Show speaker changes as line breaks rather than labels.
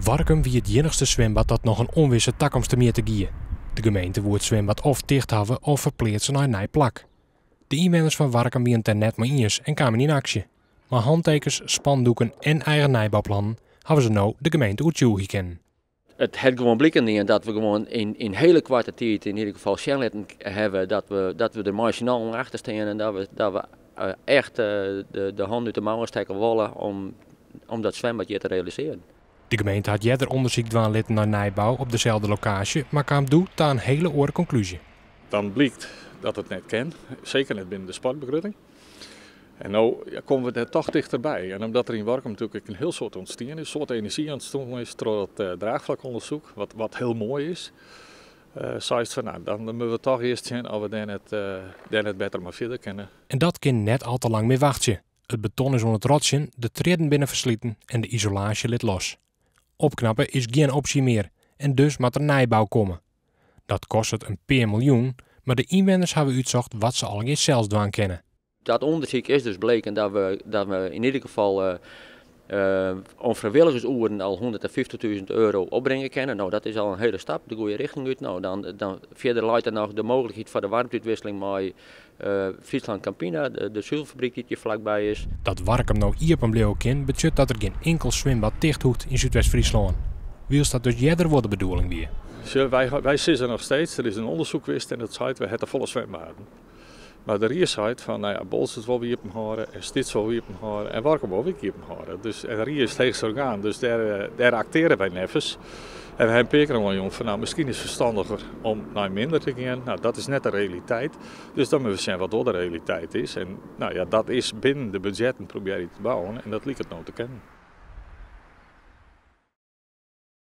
Warkum wie it iennichste swimbad dat noch in ûnwisse takomst temjitte gie. De gemeente woe it swimbad of ticht hawwe of ferpleatse nei in nij plak. De ynwenners fan Warkum wiene it dêr net mei iens en kamen yn aksje. Mei hantekens, spandoeken en eigen nijbouplannen hawwe se no de gemeente oertsjûgje kinnen.
It hat gewoan bliken dien dat we gewoan yn hiele koarte tiid yn ieder gefal sjen litten hawwe dat we der mei syn allen achter stean en dat we echt de hannen út de mouwen stekke wolle om dat swimbad hjir te realisearjen.
De gemeente hat earder ûndersyk dwaan litten nei nijbou op deselde lokaasje, mar kaam doe ta in hiele oare konklúzje.
Dan blykt dat it net kin, seker net binnen de sportbegrutting. En no komme we dêr toch tichterby. En omdat der yn Warkum natuerlik ek in hiel soad ûntstien is, in soad enerzjy ûntstien is troch dat draachflakûndersyk, wat hiel moai is, seist fan, nou, dan moatte we toch earst sjen oft we dêr net better mei fierder kinne.
En dat kin net al te lang mear wachtsje. It beton is oan it rotsjen, de triedden binne fersliten en de isolaasje lit los. Opknappe is gjin opsje mear en dus moat der nijbou komme. Dat kostet in pear miljoen, mar de ynwenners hawwe útsocht wat se allegear sels dwaan kinne.
Dat ûndersyk is dus bleken dat we yn ieder gefal oan frijwilligersoeren al 150.000 euro opbringe kinne. No, dat is al in hiele stap de goede rjochting út. No, dan fierder leit der noch de mooglikheid foar de waarmteútwikseling mei Friesland Campina, de suvelfabryk dy't hjir flakby is.
Dat Warkum no iepen bliuwe kin, betsjut dat der gjin inkel swimbad ticht hoecht yn Súdwest-Fryslân. Wylst dat dus earder wol de bedoeling wie.
Wy sizze noch steeds, der is in ûndersyk west en dat seit, we hawwe tefolle swimbaden. Mar de rie seit fan, no ja, Boalsert wol iepen hâlde en Snits wol iepen hâlde en Warkum wol ek iepen hâlde. Dus, en de rie is it heechste orgaan, dus dêr aktearje wy neffens. En we hawwe in pear kear oanjûn fan, no, miskien is it ferstanniger om nei minder te gean. No, dat is net de realiteit. Dus dan moatte we sjen wat wol de realiteit is. En no ja, dat is binnen de budzjetten probearje te bouwen en dat liket no te kinnen.